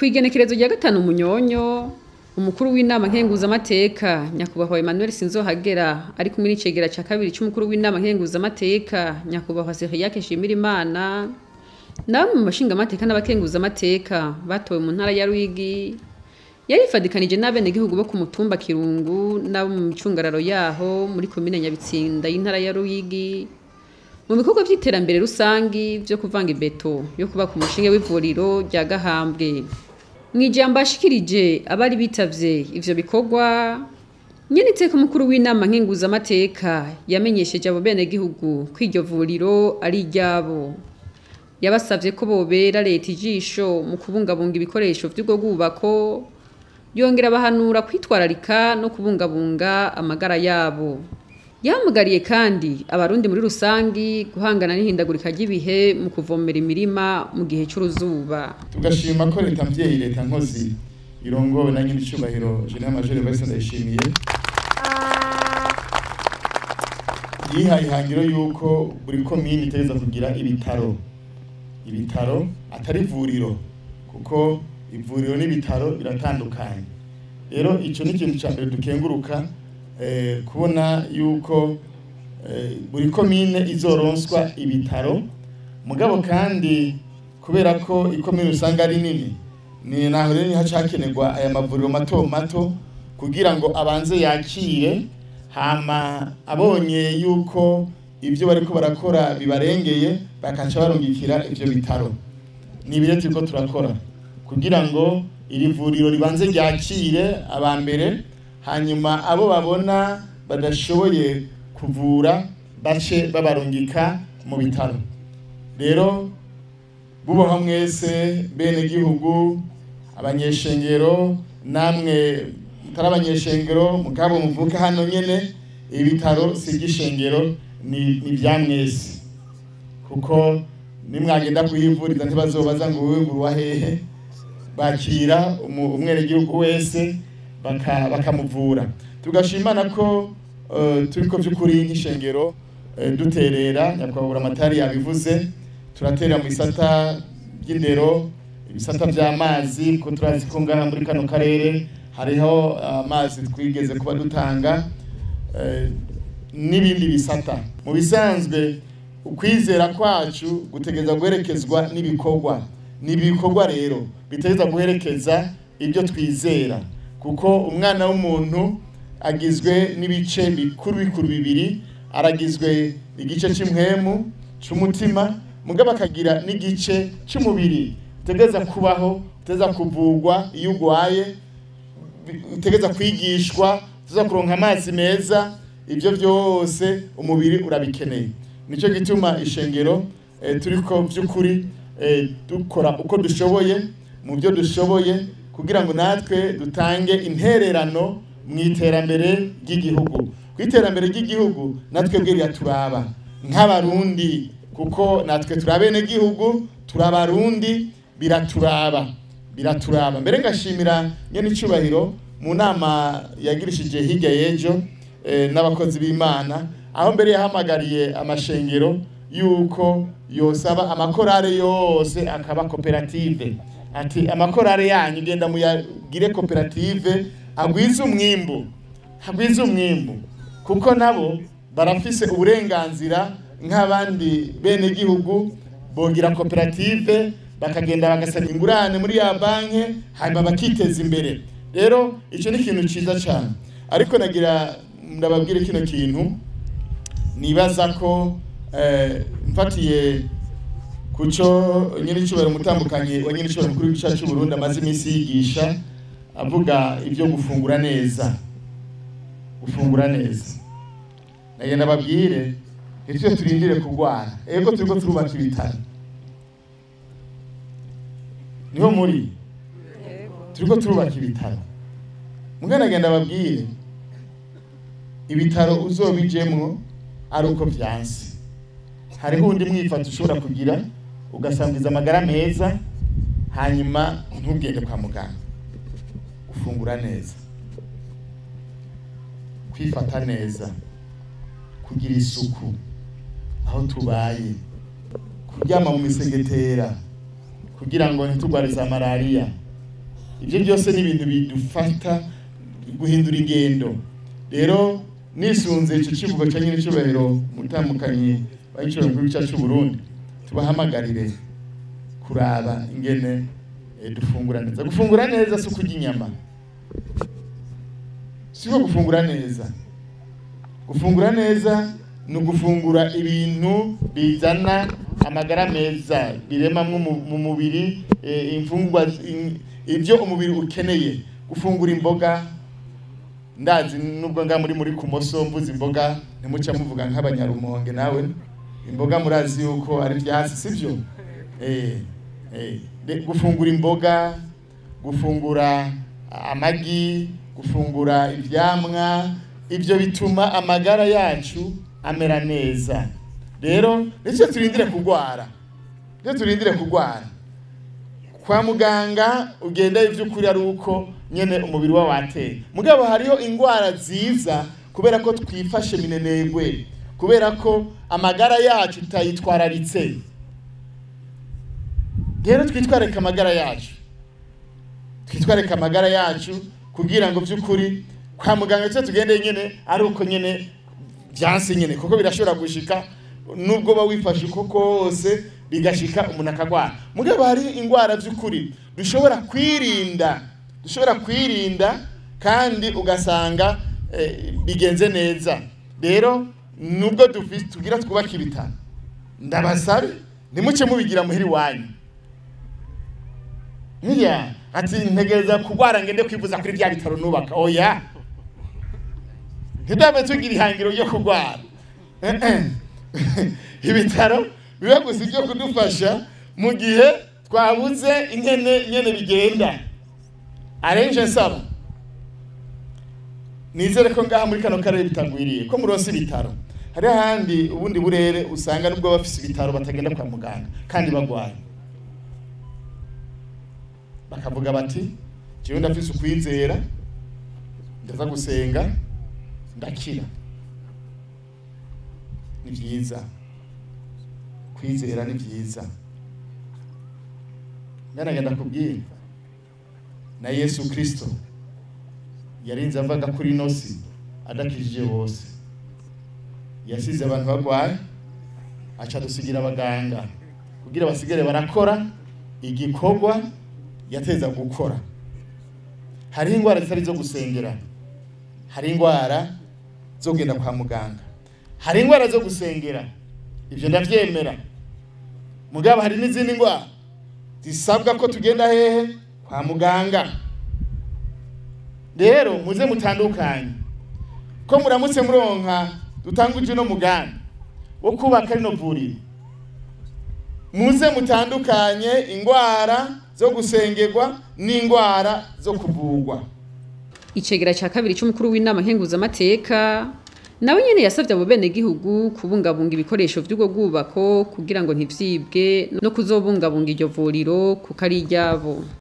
Kw'igenekerezo rya 5 Munyonyo, umukuru w'inama nkenguzamateka Nyakubahwa Emmanuel Sinzohagera ari kumwe n'icegera ca kabiri c'umukuru w'inama nkenguzamateka Nyakubahwa Cyriaque Nshimirimana na bamwe mu bashingamateka n'abakenguzamateka batowe mu ntara ya Ruyigi, yarifadikanije n'abenegihugu bo ku mutumba Kirungu n'abo mu micungararo yaho muri komine Nyabitsinda y'intara ya Ruyigi mu bikorwa vy'iterambere rusangi vyo kuvanga ibeto yo kubaka umushinge w'ivuriro rya Gahambwe. Mw'ijambo ashikirije abari bitavye ivyo bikorwa, nyeniteka umukuru w'inama nkenguzamateka yamenyesheje abo benegihugu ko iryo vuriro ari iryabo. Yabasavye ko bobera leta ijisho mu kubungabunga ibikoresho vy'ubwo bwubako, yongera abahanura kwitwararika no kubungabunga amagara yabo. Yahamagariye kandi abarundi muri rusangi guhangana n'ihindagurika ry'ibihe mu kuvomera imirima mu gihe c'uruzuba. Tugashima ko leta mvyeyi, leta nkozi irongowe na nyenicubahiro General Major Evariste Ndayishimiye yihaye ihangiro yuko buri komine itegerezwa kugira ibitaro, ibitaro atari ivuriro, kuko ivuriro n'ibitaro biratandukanye. Rero ico ni ikintu ca mbere dukenguruka, kubona yuko buri komine izoronswa ibitaro. Mugabo kandi kubera ko ikomine usanga ari nini, ni naho rero niho hacakenerwa aya mavuriro mato mato kugira ngo abanze yakire, hama abonye yuko ivyo bariko barakora bibarengeye bakaca barungikira ivyo bitaro. Ni ibiro turiko turakora kugira ngo iri vuriro ribanze ryakire aba mbere, hanyuma abo babona badashoboye kuvura bace babarungika mu bitaro. Rero bubaha mwese bene gihugu, abanyeshengero namwe mutari abanyeshengero mugabo muvuka hano nyene, ibitaro si iby'ishengero, ni ibya mwese, kuko nimwagenda kuhivuriza ntibazobaza ngo wewe ngo hehe, bakira umwenegihugu wese bakamuvura. Tugashimana ko turiko by'ukuri nk'ishengero duterera, Nyakubahwa Buramatari yabivuze, turatera mu bisata by'indero, ibisata by'amazi, ko turazi ko ngaha muri kano karere hariho amazi twigeze kuba dutanga, n'ibindi bisata. Mu bisanzwe ukwizera kwacu gutegereza guherekezwa n'ibikorwa. N'ibikorwa rero bitegereza guherekeza ibyo twizera, kuko umwana w'umuntu agizwe n'ibice bikuru bikuru bibiri, aragizwe igice cy'impwemu c'umutima, mugabo akagira n'igice c'umubiri utegereza kubaho, utegereza kuvugwa iyo ugwaye, utegereza kwigishwa, utegereza kuronka amazi meza, ibyo byose umubiri urabikeneye. Nico gituma ishengero turiko by'ukuri dukora uko dushoboye mu byo dushoboye kugira ngo natwe dutange intererano mu iterambere ry'igihugu. Ku iterambere ry'igihugu natwe bwiriya turaba nk'abarundi, kuko natwe turabene gihugu, turabarundi, biraturaba, biraturaba. Mbere ngashimira nyene icubahiro mu nama yagirishije hirya y'ejo n'abakozi b'Imana, aho mbere yahamagariye amashengero yuko yosaba amakorale yose akaba koperative. Ati amakorale yanyu genda muyagire koperative, agwize umwimbu, agwize umwimbu, kuko nabo barafise uburenganzira nk'abandi bene gihugu, bogira koperative bakagenda bagasaba ingurane muri ya banke, hanyuma bakiteza imbere. Rero ico ni ikintu ciza cyane. Ariko nagira ndababwire kino kintu nibaza ko mfatiye kuco nyenicubahiro umutandukanye wa nyenicubahiro mukuru w'igihugu cyacu Burundi amaze iminsi yigisha avuga ibyo gufungura neza, gufungura neza. Nagenda babwire ntitwe turindire kurwara, ego turiko turubaka ibitaro, niho muri turiko turubaka ibitaro. Mugana nagenda babwire ibitaro uzobijemwo ari uko vyanse. Hariho undi mwifato ushobora kugira ugasangiza amagara meza, hanyuma ntugende kwa muganga. Gufungura neza, kwifata neza, kugira isuku aho tubaye, kuryama mu misegetera kugira ngo ntitugware za malaria, Ibyo byose ni ibintu bidufata guhindura ingendo. Rero nisunze ico kivugo cya nyine cyubahiro mutamukanyi bayiciro mu gihugu cyacu Burundi, tubahamagarire kuraba ingene dufungura neza. Gufungura neza si kurya inyama, siko gufungura neza. Gufungura neza ni ugufungura ibintu bizana amagara meza, biremamwo mu mubiri imfungurwa ibyo umubiri ukeneye. Gufungura imboga, ndazi nubwo nga muri kumoso mvuze imboga ntimuca muvuga nk'abanyarumonge, nawe imboga murazi yuko ari byatsi, sivyo? Gufungura imboga, gufungura amagi, gufungura ivyamwa, ibyo bituma amagara yacu amera neza. Rero nicyo turindire kugwara, nicyo turindire kugwara kwa muganga ugenda ivy'ukuri ari uko nyene umubiri wa wateye. Mugabo hariho ingwara ziza kubera ko twifashe minenegwe, kubera ko amagara yacu tutayitwararitse. Rero twitwareka amagara yacu, twitwareka amagara yacu kugira ngo by'ukuri kwa muganga cyo tugende nyene ari uko nyene byanse nyene, kuko birashobora gushika nubwo ba wifashe uko kose bigashika umuntu akagwara. Mugabo hari ingwara by'ukuri dushobora kwirinda, dushobora kwirinda kandi ugasanga bigenze neza. Rero nubwo tugira twubaka ibitaro, ndabasabe ntimuce mubigira muhiri wanyu. Niya ati ntegereza kugwara ngende kwivuza kuri bya bitaro nubaka. Oya, ntidabe tugira ihangiro ryo kugwara. Ibitaro biba gusa ibyo kudufasha mu gihe twabuze ingene nyene bigenda. Arenje nsaba nizere ko ngaha muri kano karere bitagwiriye ko muronse ibitaro. Hari ahandi ubundi burere usanga nubwo bafise ibitaro batagenda kwa muganga kandi bagwaye, bakavuga bati jewe ndafise ukwizera, ndaza gusenga ndakira. Ni vyiza kwizera, ni vyiza. Ngaragenda kubwira na Yesu Kristo yarinze avaga kuri nosi adakijije bose, yasize abantu bagwaye aca dusigira abaganga kugira basigare barakora igikorwa yateza gukora. Hari ingwara zitari zo gusengera, hari ingwara zo kugenda kwa muganga, hari ingwara zo gusengera, ivyo ndavyemera. Mugabo hari n'izindi ngwara zisabwa ko tugenda hehe? Kwa muganga. Rero muze mutandukanye ko muramutse muronka dutanguje no muganga wo kubaka rino vuriro, muze mutandukanye ingwara zo gusengerwa n'ingwara zo kuvugwa. Icegera ca kabiri c'umukuru w'inama nkenguzamateka nawe nyene yasavye abo bene gihugu kubungabunga ibikoresho vy'ubwo bwubako kugira ngo ntivyibwe no kuzobungabunga iryo vuriro kuko ari iryabo.